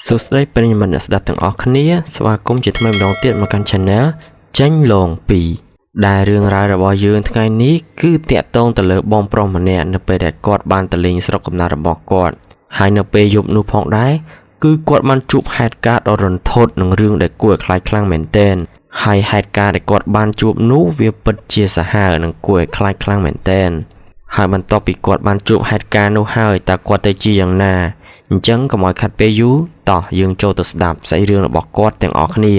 សួស្តីប្រិយមិត្តអ្នកស្ដាប់ទាំងអស់គ្នាស្វាគមន៍ជាថ្មីម្ដងទៀតមកកាន់ Channel ចេញលង2ដែលរឿងរ៉ាវរបស់យើងថ្ងៃនេះគឺតាក់ទងទៅលើបងប្រុសម្នាក់នៅពេលដែលគាត់បានទៅលេងស្រុកកំណើតរបស់គាត់ហើយនៅពេលយប់នោះផងដែរគឺគាត់បានជួបហេតុការណ៍ដ៏រន្ធត់នឹងរឿងដែលគួរឲ្យខ្លាចខ្លាំងមែនទែនហើយហេតុការណ៍ដែលគាត់បានជួបនោះវាពិតជាសាហាវនិងគួរឲ្យខ្លាចខ្លាំងមែនទែនហើយបន្ទាប់ពីគាត់បានជួបហេតុការណ៍នោះហើយតើគាត់ទៅជាយ៉ាងណាអញ្ចឹងកុំឲ្យខាត់ពេលយូរតោះយើងចូលទៅស្ដាប់សាច់រឿងរបស់គាត់ទាំងអស់គ្នា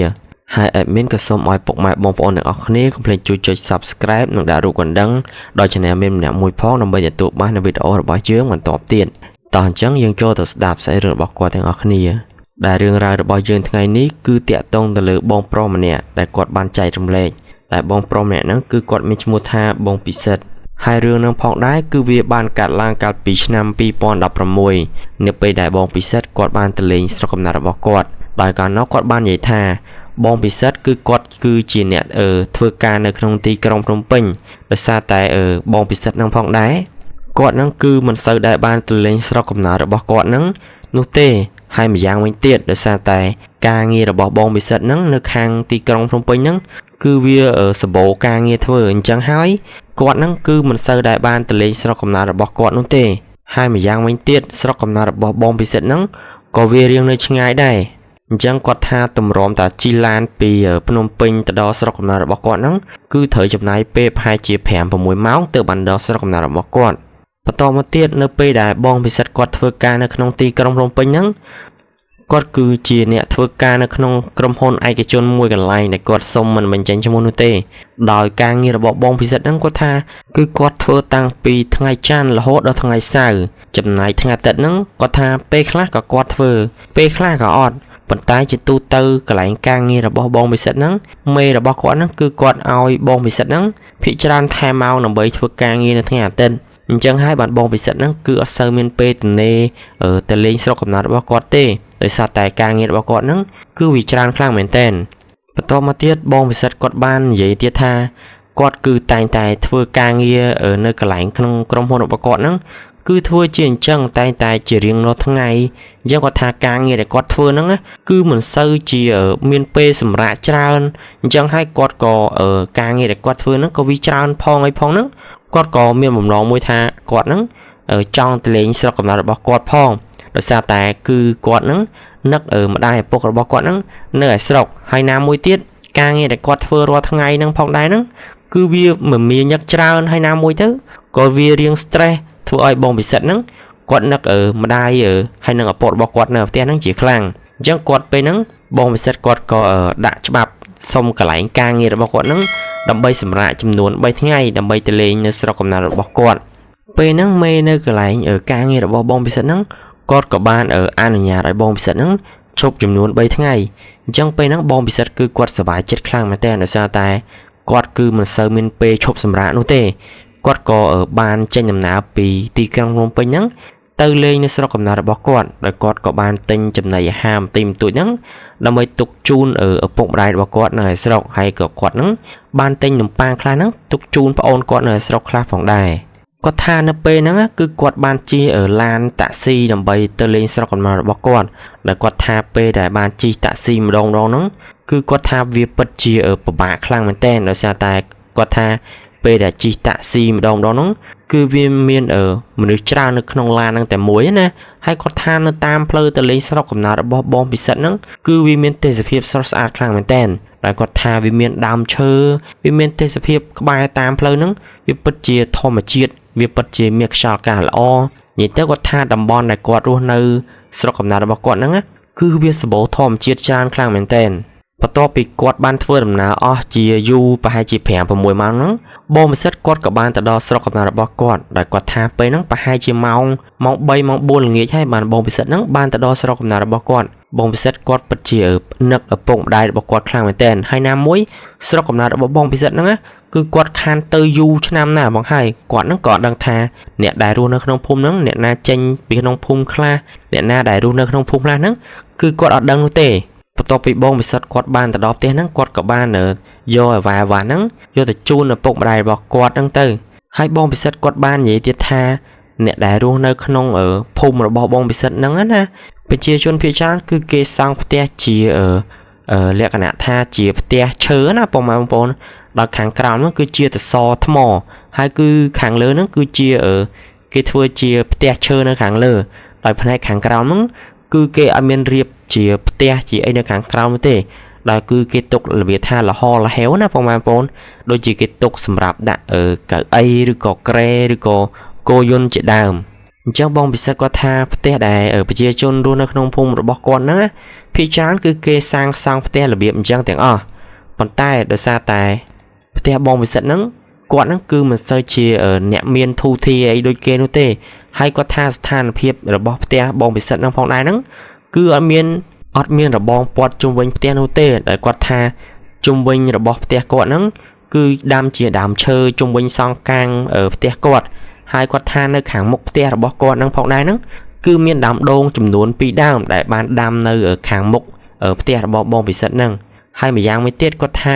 ហើយ admin ក៏សូមឲ្យពុកម៉ែបងប្អូនទាំងអស់គ្នាកុំភ្លេចជួយចុច Subscribe និងដាក់រូបកណ្ដឹងដល់ Channel មានម្នាក់មួយផងដើម្បីទទួលបាននូវវីដេអូរបស់យើងបន្តទៀតតោះអញ្ចឹងយើងចូលទៅស្ដាប់សាច់រឿងរបស់គាត់ទាំងអស់គ្នាដែលរឿងរ៉ាវរបស់យើងថ្ងៃនេះគឺតាក់ទងទៅលើបងប្រុសម្នាក់ដែលគាត់បានចែករំលែកដែលបងប្រុសម្នាក់ហ្នឹងគឺគាត់មានឈ្មោះថាបងពិសិដ្ឋហើយរឿងនឹងផងដែរគឺវាបានកាត់ឡើងកាលពីឆ្នាំ2016នៅពេលដែលបងពិសិដ្ឋគាត់បានទៅលេងស្រុកកំណើតរបស់គាត់ដោយកាលនោះគាត់បាននិយាយថាបងពិសិដ្ឋគឺគាត់គឺជាអ្នកធ្វើការនៅក្នុងទីក្រុងភ្នំពេញដោយសារតែបងពិសិដ្ឋនឹងផងដែរគាត់នឹងគឺមិនសូវដែលបានទៅលេងស្រុកកំណើតរបស់គាត់នឹងនោះទេហើយម្យ៉ាងវិញទៀតដោយសារតែការងាររបស់បងពិសិដ្ឋនឹងនៅខាងទីក្រុងភ្នំពេញនឹងគឺវាសម្បូរការងារធ្វើអញ្ចឹងហើយគាត់នឹងគឺមិនសូវដែលបានទៅលេងស្រុកកំណើតរបស់គាត់នោះទេហើយម្យ៉ាងវិញទៀតស្រុកកំណើតរបស់បងពិសិដ្ឋនឹងក៏វារៀងនៅឆ្ងាយដែរអញ្ចឹងគាត់ថាតម្រាំតាជិះឡានពីភ្នំពេញទៅដល់ស្រុកកំណើតរបស់គាត់ហ្នឹងគឺត្រូវចំណាយពេលប្រហែលជា5 6ម៉ោងទើបបានដល់ស្រុកកំណើតរបស់គាត់បន្តមកទៀតនៅពេលដែលបងពិសិដ្ឋគាត់ធ្វើការនៅក្នុងទីក្រុងភ្នំពេញហ្នឹងគាត់គឺជាអ្នកធ្វើការនៅក្នុងក្រុមហ៊ុនឯកជនមួយកន្លែងដែលគាត់សុំមិនបញ្ចេញឈ្មោះនោះទេដោយការងាររបស់បងពិសិដ្ឋហ្នឹងគាត់ថាគឺគាត់ធ្វើតាំងពីថ្ងៃច័ន្ទរហូតដល់ថ្ងៃសៅរ៍ចំណែកថ្ងៃអាទិត្យហ្នឹងគាត់ថាពេលខ្លះក៏គាត់ធ្វើពេលខ្លះក៏អត់ប៉ុន្តែជាទូទៅកន្លែងការងាររបស់បងពិសិដ្ឋហ្នឹងមេរបស់គាត់ហ្នឹងគឺគាត់ឲ្យបងពិសិដ្ឋហ្នឹងភាគច្រើនថែមម៉ោងដើម្បីធ្វើការងារនៅថ្ងៃអាទិត្យអញ្ចឹងហើយបានបងពិសិដ្ឋហ្នឹងគឺអត់សូវមានពេលទំនេរទៅលេងស្រុកកំណើតរបស់គាត់ទេដោយសារតែការងាររបស់គាត់ហ្នឹងគឺវាច្រើនខ្លាំងមែនទែនបន្តមកទៀតបងពិសិដ្ឋគាត់បាននិយាយទៀតថាគាត់គឺតែងតែធ្វើការងារនៅកន្លែងក្នុងក្រុមហ៊ុនរបស់គាត់ហ្នឹងគឺធ្វើជាអញ្ចឹងតែងតែជារៀងរាល់ថ្ងៃអញ្ចឹងគាត់ថាការងារដែលគាត់ធ្វើហ្នឹងគឺមិនសូវជាមានពេលសម្រាកច្រើនអញ្ចឹងហើយគាត់ក៏ការងារដែលគាត់ធ្វើហ្នឹងក៏វាច្រើនផងអីផងហ្នឹងគាត់ក៏មានបំណងមួយថាគាត់ហ្នឹងចង់ទៅលេងស្រុកកំណើតរបស់គាត់ផងដោយសារតែគឺគាត់ហ្នឹងនឹកម្ដាយឪពុករបស់គាត់ហ្នឹងនៅឯស្រុកហើយណាមួយទៀតការងារដែលគាត់ធ្វើរាល់ថ្ងៃហ្នឹងផងដែរហ្នឹងគឺវាមមាញឹកច្រើនហើយណាមួយទៅក៏វារៀង stress ធ្វើឲ្យបងពិសិដ្ឋហ្នឹងគាត់នឹកម្ដាយហើយនឹងឪពុករបស់គាត់នៅផ្ទះហ្នឹងជាខ្លាំងអញ្ចឹងគាត់ពេលហ្នឹងបងពិសិដ្ឋគាត់ក៏ដាក់ច្បាប់សុំកន្លែងការងាររបស់គាត់ហ្នឹងដើម្បីសម្រាកចំនួន3ថ្ងៃដើម្បីទៅលេងនៅស្រុកកំណើតរបស់គាត់ពេលហ្នឹងមេនៅកន្លែងការងាររបស់បងពិសិដ្ឋហ្នឹងគាត់ក៏បានអនុញ្ញាតឲ្យបងពិសិដ្ឋហ្នឹងឈប់ចំនួន3ថ្ងៃអញ្ចឹងពេលហ្នឹងបងពិសិដ្ឋគឺគាត់សប្បាយចិត្តខ្លាំងមែនទែនដោយសារតែគាត់គឺមិនសូវមានពេលឈប់សម្រាកនោះទេគាត់ក៏បានចេញដំណើរពីទីក្រុងភ្នំពេញហ្នឹងទៅលេងនៅស្រុកកំណើតរបស់គាត់ដោយគាត់ក៏បានទិញចំណីអាហារបន្តិចបន្តួចហ្នឹងដើម្បីទុកជូនឪពុកម្ដាយរបស់គាត់នៅឯស្រុកហើយក៏គាត់ហ្នឹងបានទិញនំប៉័ងខ្លះហ្នឹងទុកជូនប្អូនគាត់នៅឯស្រុកខ្លះផងដែរគាត់ថានៅពេលហ្នឹងគឺគាត់បានជិះឡានតាក់ស៊ីដើម្បីទៅលេងស្រុកកំណើតរបស់គាត់ដែលគាត់ថាពេលដែលបានជិះតាក់ស៊ីម្ដងម្ដងហ្នឹងគឺគាត់ថាវាពិតជាពិបាកខ្លាំងមែនទែនដោយសារតែគាត់ថាពេលដែលជិះតាក់ស៊ីម្ដងម្ដងហ្នឹងគឺវាមានមនុស្សច្រើននៅក្នុងឡានហ្នឹងតែមួយណាហើយគាត់ថានៅតាមផ្លូវទៅលេងស្រុកកំណើតរបស់បងពិសិដ្ឋហ្នឹងគឺវាមានទេសភាពស្រស់ស្អាតខ្លាំងមែនទែនដែលគាត់ថាវាមានដើមឈើវាមានទេសភាពក្បែរតាមផ្លូវហ្នឹងវាពិតជាធម្មជាតិវាពិតជាមានខ្យល់កាសល្អនិយាយទៅគាត់ថាតំបន់ដែលគាត់រស់នៅស្រុកកំណើតរបស់គាត់ហ្នឹងគឺវាសម្បូរធម្មជាតិច្រើនខ្លាំងមែនទែនបន្ទាប់ពីគាត់បានធ្វើដំណើរអស់ជាយូរប្រហែលជា5 6ម៉ោងហ្នឹងបងពិសិដ្ឋគាត់ក៏បានទៅដល់ស្រុកកំណើតរបស់គាត់ដោយគាត់ថាពេលហ្នឹងប្រហែលជាម៉ោងម៉ោង3ម៉ោង4ល្ងាចហើយបានបងពិសិដ្ឋហ្នឹងបានទៅដល់ស្រុកកំណើតរបស់គាត់បងពិសិដ្ឋគាត់ពិតជានឹកឪពុកម្ដាយរបស់គាត់ខ្លាំងមែនទែនហើយណាមួយស្រុកកំណើតរបស់បងពិសិដ្ឋហ្នឹងគឺគាត់ខានទៅយូរឆ្នាំណាស់បងហើយគាត់ហ្នឹងក៏អត់ដឹងថាអ្នកដែលរស់នៅក្នុងភូមិហ្នឹងអ្នកណាចេញពីក្នុងភូមិខ្លះអ្នកណាដែលរស់នៅក្នុងភូមិខ្លះហ្នឹងគឺគាត់អត់ដឹងនោះទេបន្ទាប់ពីបងពិសិដ្ឋគាត់បានទៅដល់ផ្ទះហ្នឹងគាត់ក៏បានយកអីវ៉ាវ៉ាហ្នឹងយកទៅជូនឪពុកម្ដាយរបស់គាត់ហ្នឹងទៅហើយបងពិសិដ្ឋគាត់បាននិយាយទៀតថាអ្នកដែលរស់នៅក្នុងភូមិរបស់បងពិសិដ្ឋហ្នឹងណា ប្រជាជនភាគច្រើនគឺគេសង់ផ្ទះជាលក្ខណៈថាជាផ្ទះឈើណាបងប្អូនដល់ខាងក្រោមហ្នឹងគឺជាសសរថ្មហើយគឺខាងលើហ្នឹងគឺជាគេធ្វើជាផ្ទះឈើនៅខាងលើដោយផ្នែកខាងក្រោមហ្នឹងគឺគេអត់មានរៀបជាផ្ទះជាអីនៅខាងក្រោមទេដែលគឺគេទុករបៀបថាលហលហេវណាបងប្អូនដូចជាគេទុកសម្រាប់ដាក់កៅអីឬក៏គ្រែឬក៏គោយន្តជាដើមអញ្ចឹងបងពិសិដ្ឋគាត់ថាផ្ទះដែលប្រជាជនរស់នៅក្នុងភូមិរបស់គាត់ហ្នឹងភាគច្រើនគឺគេសាងសង់ផ្ទះរបៀបអញ្ចឹងទាំងអស់ប៉ុន្តែដោយសារតែផ្ទះបងពិសិដ្ឋហ្នឹងគាត់ហ្នឹងគឺមិនសូវជាអ្នកមានធូធាអីដូចគេនោះទេហើយគាត់ថាស្ថានភាពរបស់ផ្ទះបងពិសិដ្ឋហ្នឹងផងដែរហ្នឹងគឺអត់មានរបងព័ទ្ធជុំវិញផ្ទះនោះទេដែលគាត់ថាជុំវិញរបស់ផ្ទះគាត់ហ្នឹងគឺដាំជាដើមឈើជុំវិញសងកាងផ្ទះគាត់ហើយគាត់ថានៅខាងមុខផ្ទះរបស់គាត់ហ្នឹងផងដែរហ្នឹងគឺមានដើមដូងចំនួន2ដើមដែលបានដាំនៅខាងមុខផ្ទះរបស់បងពិសិដ្ឋហ្នឹងហើយម្យ៉ាងមួយទៀតគាត់ថា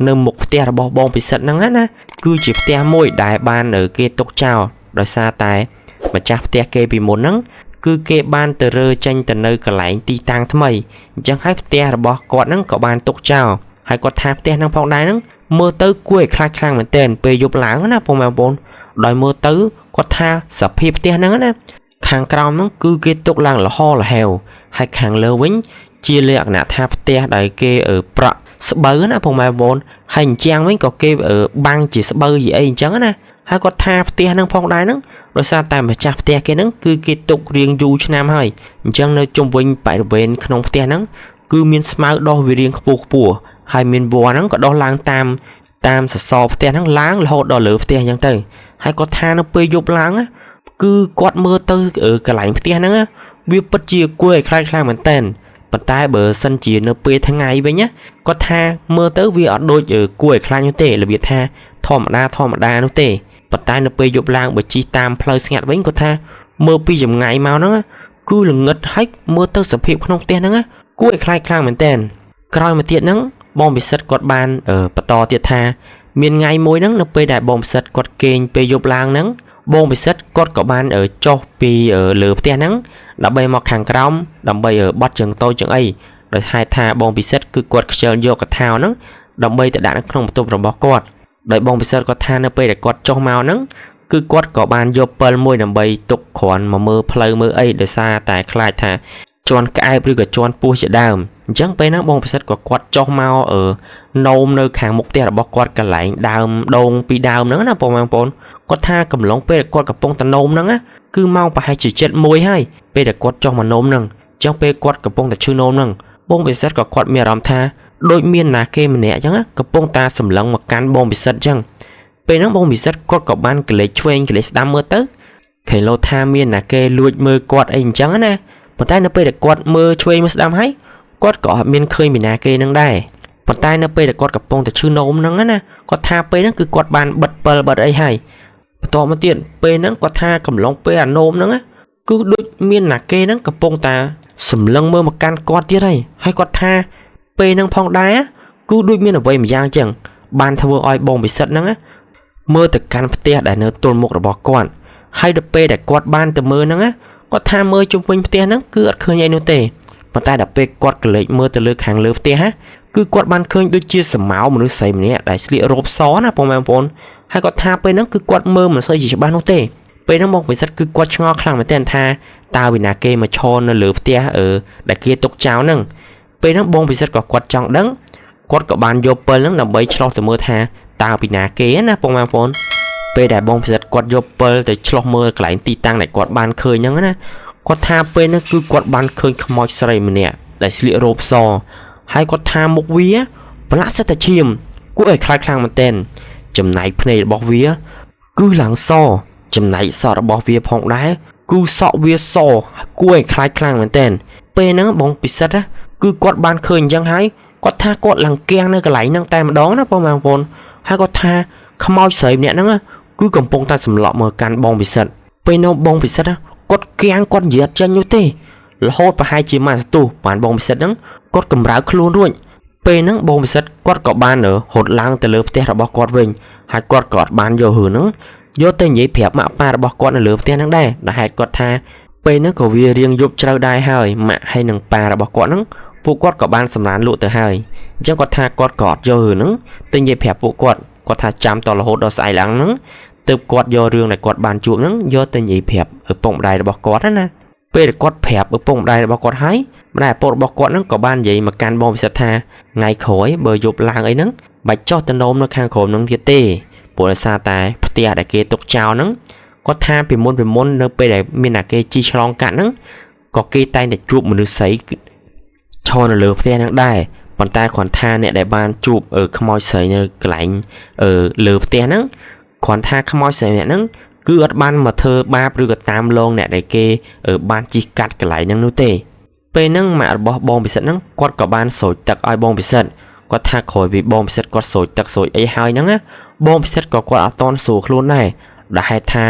នៅមុខផ្ទះរបស់បងពិសិដ្ឋហ្នឹងណាគឺជាផ្ទះមួយដែលបានគេទុកចោលដោយសារតែម្ចាស់ផ្ទះគេពីមុនហ្នឹងគឺគេបានទៅរើចេញទៅនៅកន្លែងទីតាំងថ្មីអញ្ចឹងហើយផ្ទះរបស់គាត់ហ្នឹងក៏បានទុកចោលហើយគាត់ថាផ្ទះហ្នឹងផងដែរហ្នឹងមើលទៅគួរឲ្យខ្លាចខ្លាំងមែនទែនពេលយប់ឡើងណាបងប្អូនដោយមើលទៅគាត់ថាសភាពផ្ទះហ្នឹងណាខាងក្រោមហ្នឹងគឺគេទុកឡើងលហលហេវហើយខាងលើវិញជាលក្ខណៈថាផ្ទះដែលគេប្រក់ស្បូវណាបងប្អូនហើយអញ្ចឹងវិញក៏គេបាំងជាស្បូវជាអីអញ្ចឹងណាហើយគាត់ថាផ្ទះហ្នឹងផងដែរហ្នឹងដោយសារតែម្ចាស់ផ្ទះគេហ្នឹងគឺគេទុករៀងយូរឆ្នាំហើយអញ្ចឹងនៅជុំវិញបរិវេណក្នុងផ្ទះហ្នឹងគឺមានស្មៅដុះវារៀងខ្ពស់ខ្ពស់ហើយមានវល្លិហ្នឹងក៏ដុះឡើងតាមសសរផ្ទះហ្នឹងឡើងរហូតដល់លើផ្ទះអញ្ចឹងទៅហើយគាត់ថានៅពេលយប់ឡើងគឺគាត់មើលទៅកន្លែងផ្ទះហ្នឹងវាពិតជាគួរឲ្យខ្លាចខ្លាំងមែនទែនប៉ុន្តែបើសិនជានៅពេលថ្ងៃវិញណាគាត់ថាមើលទៅវាអត់ដូចគួរឲ្យខ្លាចនោះទេរបៀបថាធម្មតានោះទេប៉ុន្តែនៅពេលយប់ឡើងបើជិះតាមផ្លូវស្ងាត់វិញគាត់ថាមើលពីចម្ងាយមកហ្នឹងគឺល្ងឹតហើយមើលទៅសភាពក្នុងផ្ទះហ្នឹងគួរឲ្យខ្លាចខ្លាំងមែនទែនក្រោយមកទៀតហ្នឹងបងពិសិដ្ឋគាត់បានបន្តទៀតថាមានថ្ងៃមួយហ្នឹងនៅពេលដែលបងពិសិដ្ឋគាត់គេងពេលយប់ឡើងហ្នឹងបងពិសិដ្ឋគាត់ក៏បានចុះពីលើផ្ទះហ្នឹងដើម្បីមកខាងក្រោមដើម្បីបត់ជើងតូចជើងអីដោយហេតុថាបងពិសិដ្ឋគឺគាត់ខ្ជិលយកកថាហ្នឹងដើម្បីទៅដាក់នៅក្នុងបន្ទប់របស់គាត់ដោយបងពិសិដ្ឋគាត់ថានៅពេលដែលគាត់ចុះមកហ្នឹងគឺគាត់ក៏បានយកពិលមួយដើម្បីទុកគ្រាន់មកមើលផ្លូវមើលអីដោយសារតែខ្លាចថាជន់ក្អែបឬក៏ជន់ពោះជាដើមអញ្ចឹងពេលហ្នឹងបងពិសិដ្ឋក៏គាត់ចុះមកនោមនៅខាងមុខផ្ទះរបស់គាត់កន្លែងដើមដូងពីដើមហ្នឹងណាបងប្អូនគាត់ថាកំឡុងពេលគាត់កំពុងតែនោមហ្នឹងណាគឺម៉ោងប្រហែលជា7:01ហើយពេលដែលគាត់ចុះមកនោមហ្នឹងអញ្ចឹងពេលគាត់កំពុងតែឈឺនោមហ្នឹងបងពិសិដ្ឋក៏គាត់មានអារម្មណ៍ថាដូចមានណាគេម្នាក់អញ្ចឹងកំពុងតែសម្លឹងមកកាន់បងពិសិដ្ឋអញ្ចឹងពេលហ្នឹងបងពិសិដ្ឋគាត់ក៏បានកលេចឆ្វេងកលេចស្ដាំមើលទៅឃើញលោថាមានណាគេលួចមើលគាត់អីអញ្ចឹងណាប៉ុន្តែនៅពេលដែលគាត់មើលឆ្វេងមើលស្ដាំហើយគាត់ក៏អត់មានឃើញពីណាគេនឹងដែរប៉ុន្តែនៅពេលដែលគាត់កំពុងតែឈឺនោមហ្នឹងណាគាត់ថាពេលហ្នឹងគឺគាត់បានបិទពិលបិទអីហើយបន្តមកទៀតពេលហ្នឹងគាត់ថាកំឡុងពេលអានោមហ្នឹងគឺដូចមានណាគេហ្នឹងកំពុងតែសម្លឹងមើលមកកាន់គាត់ទៀតហើយគាត់ថាពេលហ្នឹងផងដែរគឺដូចមានអ្វីម្យ៉ាងចឹងបានធ្វើឲ្យបងពិសិដ្ឋហ្នឹងមើលទៅកាន់ផ្ទះដែលនៅទល់មុខរបស់គាត់ហើយដល់ពេលដែលគាត់បានទៅមើលហ្នឹងគាត់ថាមើលជុំវិញផ្ទះហ្នឹងគឺអត់ឃើញអីនោះទេប៉ុន្តែដល់ពេលគាត់កលេចមើលទៅលើខាងលើផ្ទះគឺគាត់បានឃើញដូចជាស្រមោលមនុស្សស្រីម្នាក់ដែលស្លៀករ៉ូបសណាបងប្អូនហើយគាត់ថាពេលហ្នឹងគឺគាត់មើលមិនសូវជាច្បាស់នោះទេពេលហ្នឹងបងពិសិដ្ឋគឺគាត់ឆ្ងល់ខ្លាំងមែនទែនថាតើវិណាគេមកឈរនៅលើផ្ទះដែលគេទុកចោលហ្នឹងពេលហ្នឹងបងពិសិដ្ឋក៏គាត់ចង់ដឹងគាត់ក៏បានយកពិលហ្នឹងដើម្បីឆ្លោះទៅមើលថាតើពីណាគេណាបងប្អូនពេលដែលបងពិសិដ្ឋគាត់យកពិលទៅឆ្លោះមើលកន្លែងទីតាំងដែលគាត់បានឃើញហ្នឹងណាគាត់ថាពេលហ្នឹងគឺគាត់បានឃើញខ្មោចស្រីម្នាក់ដែលស្លៀករ៉ូបសហើយគាត់ថាមុខវាប្រឡាក់សិតតែឈាមគួរឲ្យខ្លាចខ្លាំងមែនទែនចំណែកភ្នែករបស់វាគឺឡើងសចំណែកសក់របស់វាផងដែរគឺសក់វាសគួរឲ្យខ្លាចខ្លាំងមែនទែនពេលហ្នឹងបងពិសិដ្ឋគឺគាត់បានឃើញអញ្ចឹងហើយគាត់ថាគាត់ឡើងគៀងនៅកន្លែងហ្នឹងតែម្ដងណាបងប្អូនហើយគាត់ថាខ្មោចស្រីម្នាក់ហ្នឹងគឺកំពុងតែសម្លក់មើលកាន់បងពិសិដ្ឋពេលនោះបងពិសិដ្ឋគាត់គៀងគាត់និយាយអត់ចេញនោះទេរហូតប្រហែលជាមួយសន្ទុះបានបងពិសិដ្ឋហ្នឹងគាត់កម្រើកខ្លួនរួចពេលហ្នឹងបងពិសិដ្ឋគាត់ក៏បានរត់ឡើងទៅលើផ្ទះរបស់គាត់វិញហើយគាត់ក៏អត់បានយករឿងហ្នឹងយកទៅនិយាយប្រាប់ម៉ាក់ប៉ារបស់គាត់នៅលើផ្ទះហ្នឹងដែរដែលហេតុគាត់ថា ពេលហ្នឹងក៏វារៀងយប់ជ្រៅដែរហើយម៉ាក់ហើយនឹងប៉ារបស់គាត់ហ្នឹងពួកគាត់ក៏បានសម្រានលក់ទៅហើយអញ្ចឹងគាត់ថាគាត់ក៏អត់យករឿងហ្នឹងទៅនិយាយប្រាប់ពួកគាត់គាត់ថាចាំតរហូតដល់ស្អែកឡើងហ្នឹងទើបគាត់យករឿងដែលគាត់បានជួបហ្នឹងយកទៅនិយាយប្រាប់ឪពុកម្ដាយរបស់គាត់ណាពេលដែលគាត់ប្រាប់ឪពុកម្ដាយរបស់គាត់ហើយម្ដាយឪពុករបស់គាត់ហ្នឹងក៏បាននិយាយមកកាន់បងពិសិដ្ឋថាថ្ងៃក្រោយបើយប់ឡើងអីហ្នឹងបាច់ចុះទៅនោមនៅខាងក្រោមហ្នឹងទៀតទេព្រោះដោយសារតែផ្ទះដែលគេទុកចោលហ្នឹងគាត់ថាពីមុននៅពេលដែលមានអាគេជិះឆ្លងកាត់ហ្នឹងក៏គេតែងតែជួបមនុស្សស្រីឈរនៅលើផ្ទះហ្នឹងដែរប៉ុន្តែគ្រាន់ថាអ្នកដែលបានជួបខ្មោចស្រីនៅកន្លែងលើផ្ទះហ្នឹងគ្រាន់ថាខ្មោចស្រីអ្នកហ្នឹងគឺអត់បានមកធ្វើបាបឬក៏តាមលងអ្នកដែលគេបានជិះកាត់កន្លែងហ្នឹងនោះទេពេលហ្នឹងម៉ាក់របស់បងពិសិដ្ឋហ្នឹងគាត់ក៏បានស្រោចទឹកឲ្យបងពិសិដ្ឋគាត់ថាក្រោយពីបងពិសិដ្ឋគាត់ស្រោចទឹកស្រោចអីហើយហ្នឹងណាបងពិសិដ្ឋក៏គាត់អត់តន់ស្រួលខ្លួនដែរដែលហេតុថា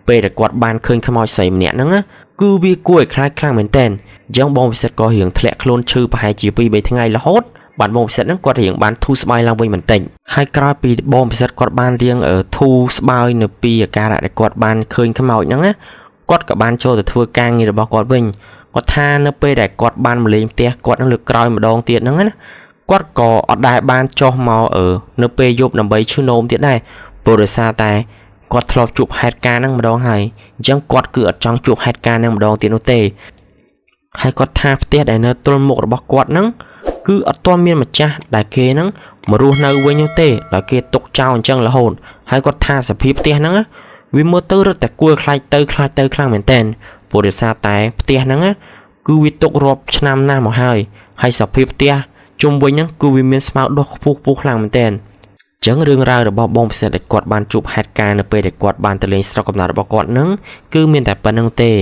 ពេលដែលគាត់បានឃើញខ្មោចស្រីម្នាក់ហ្នឹងណាគឺវាគួរឲ្យខ្លាចខ្លាំងមែនទែនអញ្ចឹងបងពិសិដ្ឋក៏រៀងធ្លាក់ខ្លួនឈឺប្រហែលជា 2-3 ថ្ងៃរហូតបានបងពិសិដ្ឋហ្នឹងគាត់រៀងបានធូរស្បើយឡើងវិញបន្តិចហើយក្រោយពីបងពិសិដ្ឋគាត់បានរៀងធូរស្បើយនៅពីអាការៈដែលគាត់បានឃើញខ្មោចហ្នឹងណាគាត់ក៏បានចូលទៅធ្វើការងាររបស់គាត់វិញគាត់ថានៅពេលដែលគាត់បានមកលេងផ្ទះគាត់នឹងលើកក្រោយម្ដងទៀតហ្នឹងណាគាត់ក៏អត់ដែលបានចុះមកនៅពេលយប់ដើម្បីឈឺនោមទៀតដែរព្រោះដោយសារតែគាត់ធ្លាប់ជួបហេតុការណ៍ហ្នឹងម្ដងហើយអញ្ចឹងគាត់គឺអត់ចង់ជួបហេតុការណ៍ហ្នឹងម្ដងទៀតនោះទេហើយគាត់ថាផ្ទះដែលនៅទល់មុខរបស់គាត់ហ្នឹងគឺអត់ទាន់មានម្ចាស់ដែលគេហ្នឹងមករស់នៅវិញនោះទេដោយគេទុកចោលអញ្ចឹងរហូតហើយគាត់ថាសភាពផ្ទះហ្នឹងវាមើលទៅរឹតតែគួរឲ្យខ្លាចទៅខ្លាចទៅខ្លាំងមែនទែនព្រោះដោយសារតែផ្ទះហ្នឹងគឺវាទុករាប់ឆ្នាំណាស់មកហើយហើយសភាពផ្ទះជុំវិញហ្នឹងគឺវាមានស្មៅដុះខ្ពស់ខ្លាំងមែនទែនចឹងរឿងរ៉ាវរបស់បងពិសិដ្ឋដែលគាត់បានជួបហេតុការណ៍នៅពេលដែលគាត់បានទៅលេងស្រុកកំណើតរបស់គាត់ហ្នឹងគឺមានតែប៉ុណ្្នឹងទេ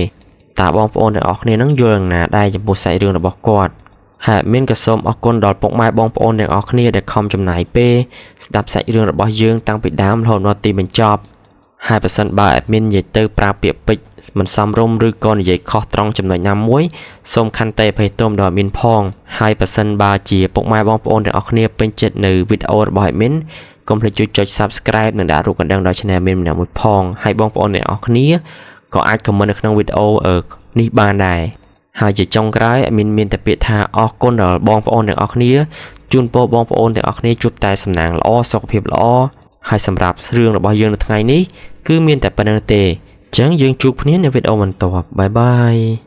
តើបងប្អូនទាំងអស់គ្នានឹងយល់យ៉ាងណាដែរចំពោះសាច់រឿងរបស់គាត់ហើយមានក៏សូមអរគុណដល់ពុកម៉ែបងប្អូនទាំងអស់គ្នាដែលខំចំណាយពេលស្ដាប់សាច់រឿងរបស់យើងតាំងពីដើមរហូតដល់ទីបញ្ចប់ហើយប្រសិនបើ admin និយាយទៅប្រើពាក្យពេចន៍មិនសមរម្យឬក៏និយាយខុសត្រង់ចំណុចណាមួយសូមខន្តីអភ័យទោសដល់ admin ផងហើយប្រសិនបើជាពុកម៉ែបងប្អូនទាំងអស់គ្នាពេញចិត្តនៅវីដេអូរបស់ admin កុំភ្លេចជួយចុច Subscribe និងដាក់រូបកណ្ដឹងដល់ Channel មានម្នាក់មួយផងហើយបងប្អូនទាំងអស់គ្នាក៏អាច comment នៅក្នុងវីដេអូនេះបានដែរហើយជាចុងក្រោយ admin មានតែពាក្យថាអរគុណដល់បងប្អូនទាំងអស់គ្នាជូនពរបងប្អូនទាំងអស់គ្នាជួបតែសំណាងល្អសុខភាពល្អហើយសម្រាប់រឿងរបស់យើងនៅថ្ងៃនេះគឺមានតែប៉ុណ្្នឹងទេអញ្ចឹងយើងជួបគ្នានៅវីដេអូបន្ទាប់បាយបាយ។